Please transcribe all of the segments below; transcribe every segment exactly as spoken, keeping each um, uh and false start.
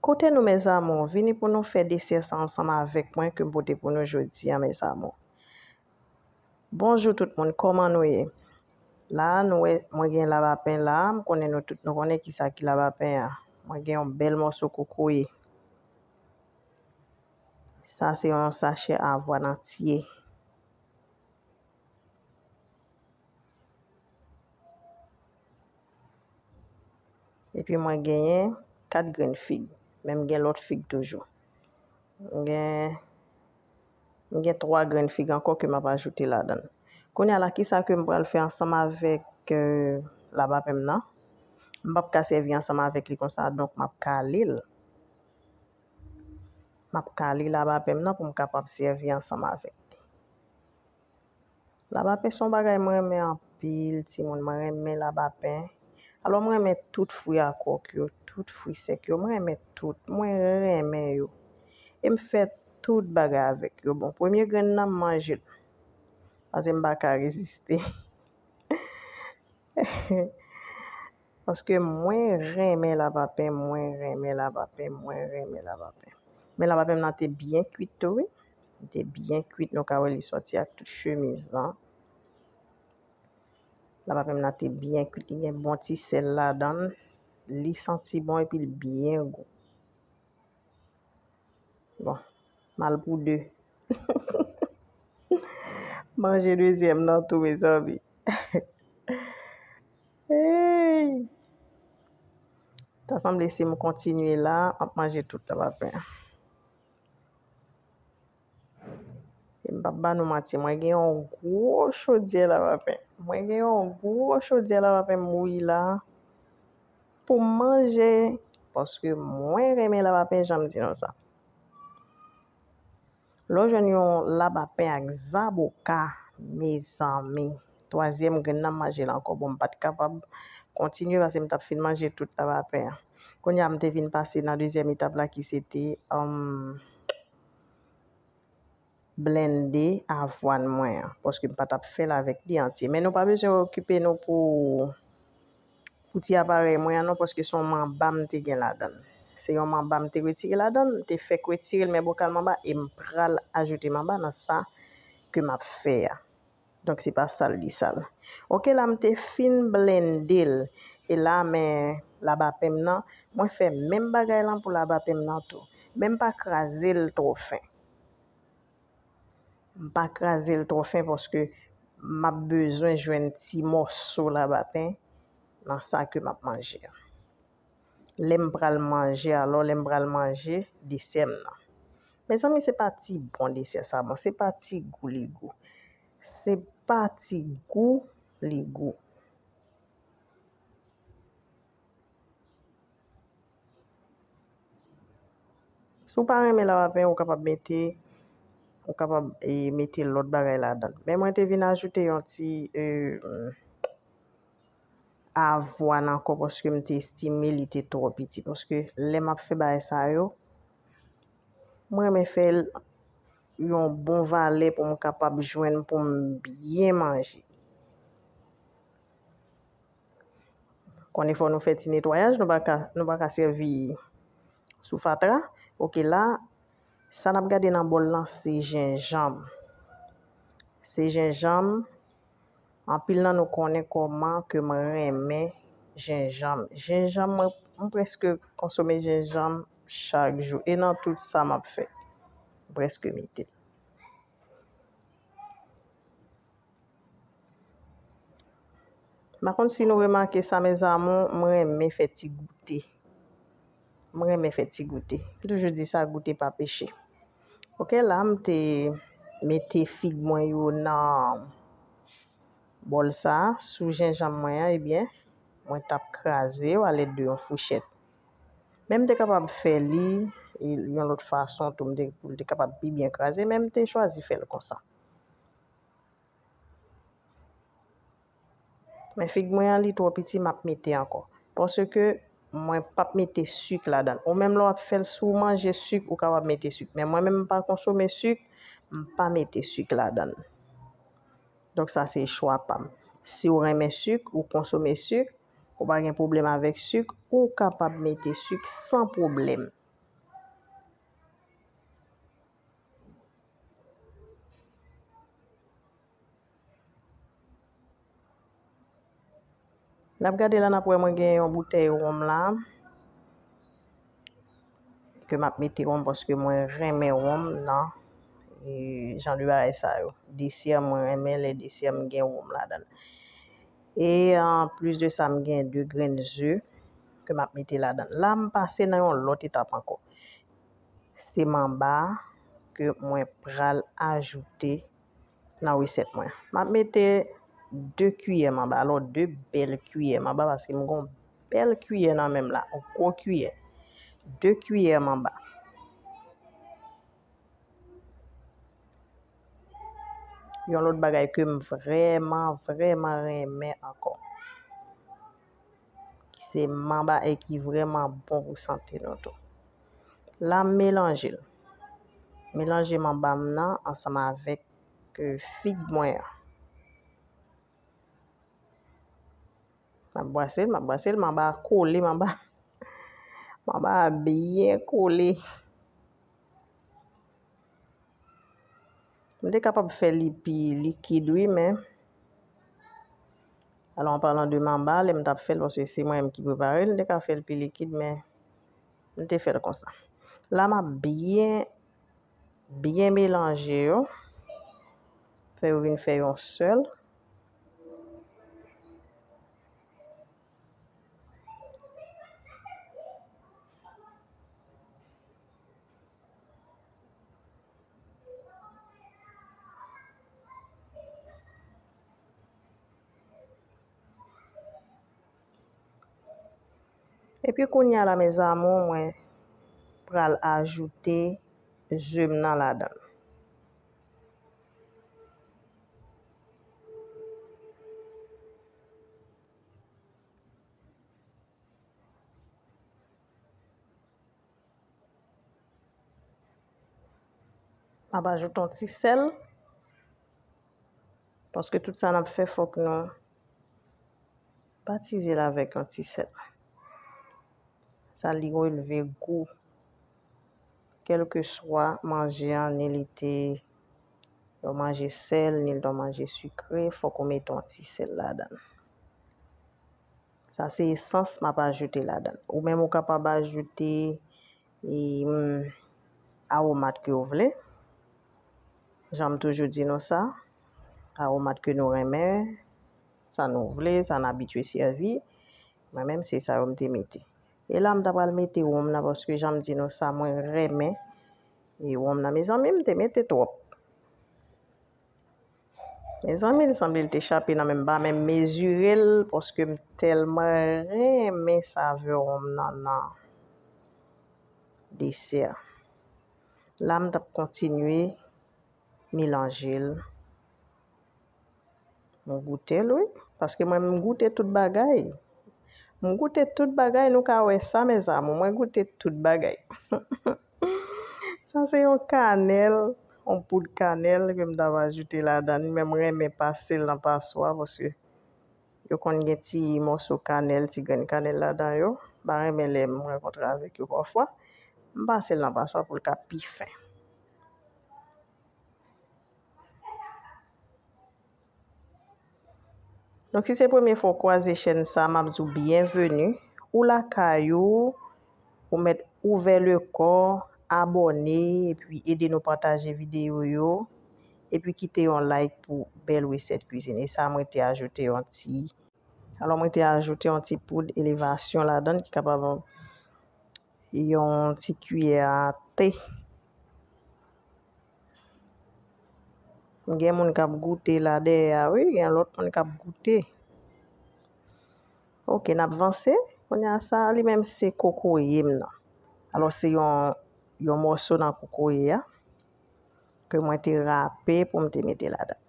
Kote nou, mes amours? Vini pou nou fè desè sa ansanm avèk mwen ke m pote pou nou jodi a, mes amours. Bonjou tout moun, kòman nou ye? La a, nou wè, mwen gen labapen la a, m konnen nou tout nou konnen kisa ki labapen an. Mwen gen yon bèl mòso kokoye. Sa se yon sachè avwàn antye. Epi mwen genyen kat grenn fig, men m gen lòt fig toujou. M gen, m gen twa grenn fig ankò ke m ap ajoute ladan l. Kounye a la, kisa ke m pral fè ansanm avèk, euh, labapen m nan? M p ap ka sèvi ansanm avèk li konsa, donk m ap kale l. M ap kale labapen m nan pou m kapab sèvi ansanm avèk li. Labapen se yon bagay mwen renmen anpil, timoun. Mwen renmen labapen. Alò, mwen renmen tout fwi a kòk yo, tout fwi sèk yo. Mwen renmen tout. Mwen renmen yo. E m fè tout bagay avèk yo. Bon, premye grenn nan, m manje l. Paske m pa ka reziste. Paske mwen renmen labapen, mwen renmen labapen, mwen renmen labapen. Men labapen m nan te byen kwit tou, wi. Li te byen kwit, nou ka wè li sòti ak tout chemiz lan. Labapen m nan te byen kwit, li gen bon ti sèl ladan l. Li santi bon epi l byen gou. Bon, m al pou de. Manje dezyèm nan tou, mezanmi. Hey! Ta sanble si m kontinye la, m ap manje tout labapen an. E m p ap ba nou manti, mwen gen yon gwo chodyè labapen. Mwen gen yon gwo chodyè labapen m bouyi la pou m manje, paske mwen renmen labapen, jan m di nou sa. Lè w jwenn yon labapen ak zaboka, mezanmi, twazyèm grenn nan m manje l ankò. Bon, m pa t kapab kontinye paske m t ap fin manje tout labapen an. Kounye a, m te vin pase nan dezyèm etap la ki se te, um, blende avwàn mwen an, paske m pa t ap fè l avèk li antye. Men nou pa bezwen okipe nou pou, pou ti aparèy mwen an non, paske se yon manba m te gen ladan l. Se yon manba m te retire ladan l, m te fèk retire l, men bokal manba, e m pral ajoute manba nan sa ke m ap fè a. Donk, se pa sal li sal. Oke, la m te fin blende l. E la, men labapen m nan, mwen fè menm bagay lan pou labapen m nan tou. Men m pa kraze l twò fen. M pa kraze l twò fen paske m ap bezwen jwenn ti mòso labapen nan sa ke m ap manje a. Lè m pral manje, alò, lè m pral manje desè m nan. Mezanmi, se pa ti bon desè sa bon, se pa ti gou li gou. Se pa ti gou li gou. Si w pa renmen labapen, ou kapab mete, ou kapab, e, mete lòt bagay ladan l. Men mwen te vin ajoute yon ti, e, avwàn ankò paske m te estime li te twò piti. Paske lè m ap fè bagay sa yo, mwen renmen fè l yon bon valè pou m kapab jwenn pou m byen manje. Konnen fò nou fè ti netwayaj, nou pa ka, nou pa ka sèvi sou fatra. Oke, la, sa n ap gade nan bòl lan, se jenjanm. Se jenjanm. Anpil nan nou konnen kòman ke mwen renmen jenjanm. Jenjanm, mwen, mwen prèske konsome jenjanm chak jou. E nan tout sa m ap fè, mwen prèske mete l. M pa konn si nou remake sa, mes amours, mwen renmen fè ti goute. Mwen renmen fè ti goute. M toujou di sa, goute pa peche. Oke, la, m te mete fig mwen yo nan bòl sa a, sou jenjanm mwen an, ebyen, mwen t ap kraze yo alèd de yon fouchèt. Men m te kapab fè li, e, yon lòt fason tou, m te, pou l te kapab pi byen kraze, men m te chwazi fè l konsa. Men fig mwen an, li twò piti, m ap mete ankò. Paske mwen p ap mete sik ladan l. Ou menm lè w ap fè l, si w manje sik, ou kapab mete sik. Men mwen menm, m pa konsome sik, m pa mete sik ladan l. Donk, sa se chwa pa m. Si w renmen sik, ou konsome sik, ou pa gen pwoblèm avèk sik, ou kapab mete sik san pwoblèm. N ap gade la, n ap wè mwen gen yon boutèy wonm la, ke m ap mete wonm paske mwen renmen wonm nan, e, jan de bagay sa yo. Desè, mwen renmen lè desè m gen wonm ladan l. E an plis de sa, m gen de grenn ze ke m ap mete ladan l. La, m pase nan yon lòt etap ankò. Se manba ke mwen pral ajoute nan resèt mwen. M ap mete de kiyè manba, alò de bèl kiyè manba, paske m gon bèl kiyè nan men m la, yon gwo kiyè. De kiyè manba. Yon lòt bagay ke m vrèman, vrèman renmen ankò, ki se manba e ki vrèman bon pou sante nou tou. La, m melanje l. Melanje manba m nan ansanm avèk, e, fig mwen an. M ap bwase l, m ap bwase l, manba a kole, manba, manba a byen kole. M te kapab fè li pi likid, wi, men, alò, an palan de manba, lè m t ap fè l, paske se mwen menm ki prepare l, m te ka fè l pi likid, men m te fè l konsa. La, m ap byen, byen melanje yo, fè yo vin fè yon sèl. Epi kounye a la, mes amours, mwen pral ajoute ze m nan ladan l. M ap ajoute yon ti sèl, paske tout sa n ap fè, fòk nou batize l avèk yon ti sèl. Sa li releve gou. Kèlkeswa manje an, ni li te yon manje sèl, ni li te yon manje sikre, fòk ou mete yon ti sèl ladan l. Sa se esans m ap ajoute ladan l. Ou menm ou kapab ajoute, e, mm, awomat ke w vle. Jan m toujou di nou sa, awomat ke nou renmen, sa nou vle, sa n abitye sèvi. Mwen menm, se sa yo m te mete. E la, m ta pral mete wonm nan, paske jan m di nou sa, mwen renmen. E wonm nan, mezanmi, m te mete twòp. Mezanmi, li sanble li te chape nan men m, m pa menm mezire l, paske m tèlman renmen savè wonm nan nan desè. La, m t ap kontinye melanje l. M goute l, wi. Paske mwen, m goute tout bagay. M goute tout bagay, nou ka wè sa, mes amours. Mwen goute tout bagay. Sa se yon kanèl, yon poud kanèl ke m t ap ajoute ladan li, men m renmen pase l nan paswa, paske yo konn gen ti mòso kanèl, ti grenn kanèl ladan yo. M pa renmen lè m rankontre avèk yo pafwa. M pase l nan paswa pou l ka pi fen. Donk, si se premye fwa w kwaze chèn sa, m ap di w byenveni. Ou lakay ou, ou mèt ouvè le kò, abòne, epi ede nou pataje videyo yo, epi kite yon like pou bèl resèt kwizin. E sa, mwen te ajoute yon ti, alò, mwen te ajoute yon ti poud elevasyon ladan l ki kapab yon ti kiyè a te. Gen moun k ap goute la dèyè a, wi, gen lòt moun k ap goute. Oke, n ap vanse. Kounye a sa, li menm se kokoye m nan. Alò, se yon, yon mòso nan kokoye a ke mwen te rape pou m te mete ladan.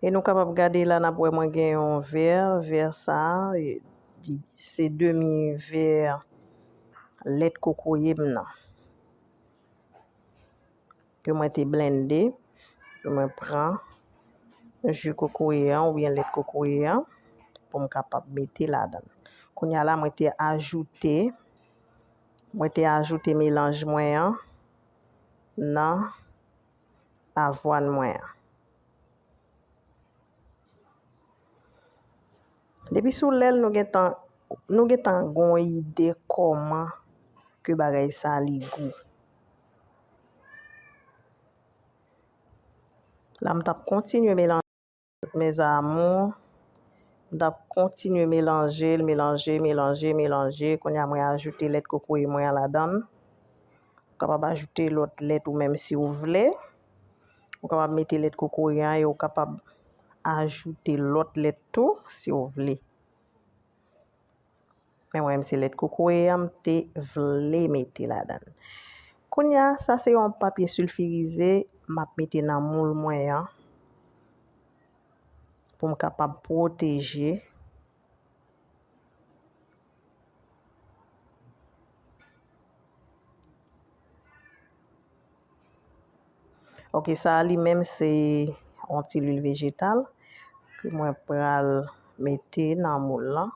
E nou kapab gade la, n ap wè mwen gen yon vè, vè sa a, e, di, se demi vè lèt kokoye m nan. Ke mwen te blende, ke mwen pran ji kokoye an oubyen lèt kokoye an pou m kapab mete ladan l. Kounye a la, mwen te ajoute, mwen te ajoute melanj mwen an nan avwàn mwen an. Depi sou lè l, nou gentan, nou gentan gon ide kòman ke bagay sa li gou. La, m t ap kontinye melanje. Mes amours, m t ap kontinye melanje l, melanje, melanje, melanje. Kounye a, mwen ajoute lèt kokoye mwen an ladan l. Ou kapab ajoute lòt lèt ou menm si w vle. Ou kapab mete lèt kokoye an e ou kapab ajoute lòt lèt tou si w vle. Men mwen menm se lèt kokoye an m te vle mete ladan l. Kounye a, sa se yon papye silfirize m ap mete nan moul mwen an pou m kapab pwoteje. Ok, sa a li menm se yon ti lwil vejetal ke mwen pral mete nan moul lan.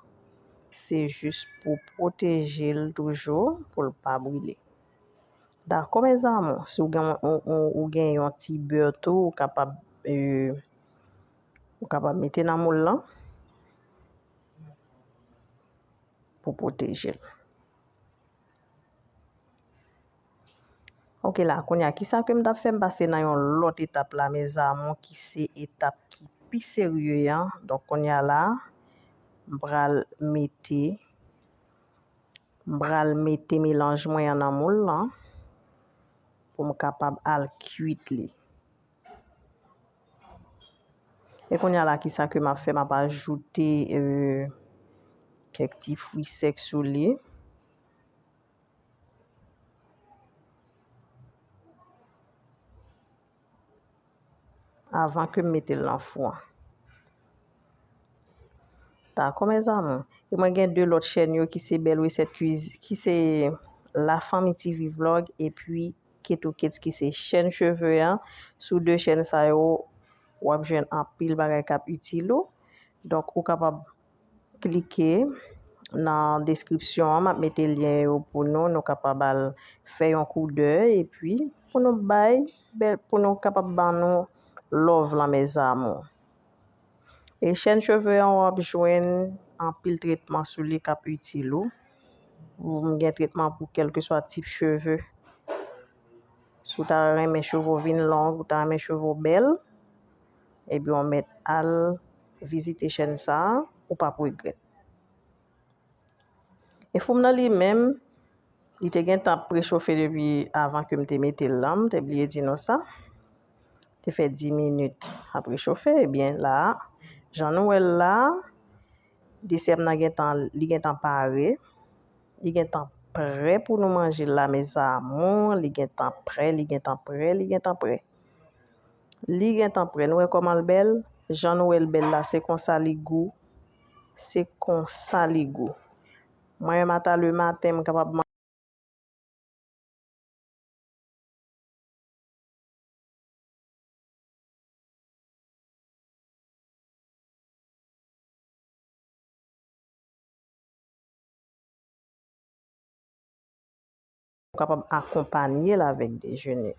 Se jis pou pwoteje l toujou, pou l pa brile. Dakò, mes amours, si w gen, ou, ou, ou gen yon ti bè tou, ou kapab, euh, ou kapab mete nan moul lan pou pwoteje l. Ok, la, kounye a, kisa ke m t ap fè? M pase nan yon lòt etap la, mes amours, ki se etap ki pi serye an. Donk, kounye a la, m pral mete, m pral mete melanj mwen an nan moul lan pou m kapab al kuit li. E kounye a la, kisa ke m ap fè? M ap ajoute, euh, kèk ti fwi sèk sou li. Avan ke m mete l nan fou an. Dakò, mes amours. E mwen gen de lòt chèn yo ki se Belle Recette Cuisine, ki se La Famille T V Vlog, epi Keto Kids ki se chèn cheve an. Sou de chèn sa yo, w ap jwenn anpil bagay k ap itil ou. Donk, ou kapab klike nan deskripsyon an, m ap mete lyen yo pou nou, nou kapab al fè yon koudèy, epi pou nou bay, pou nou kapab ban nou love lan, mes amours. E chèn cheve an, w ap jwenn anpil tretman sou li k ap itil ou. Ou gen tretman pou kèlkeswa tip cheve. Si w ta renmen cheve w vin long, ou ta renmen cheve w bèl, ebyen w mèt al vizite chèn sa a, ou p ap regrèt. E fou m nan li menm, li te gentan ap prechofe depi avan ke m te mete l lan, m te bliye di nou sa. Te fè dis minit ap rechofe, ebyen la, jan nou wè l la, desè m nan gentan, li gentan pare, li gentan prè pou nou manje l la, mes amours, li gentan prè, li gentan prè, li gentan prè. Li gentan prè. Nou wè kòman l bèl? Jan nou wè l bèl la, se konsa li gou. Se konsa li gou. Mwen menm ata lematen, m kapab manje. Ou kapab akonpanye l avèk dejene.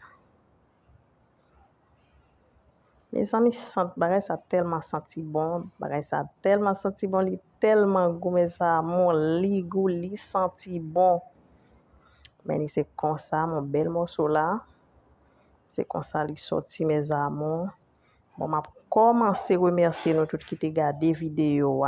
Mezanmi, sant bagay sa tèlman santi bon, bagay sa tèlman santi bon, li tèlman gou, mes amours, li gou, li santi bon. Men li se konsa, mon bèl mòso la, se konsa li sòti, mes amours. Bon, m ap kòmanse remèsye nou tout ki te gade videyo a.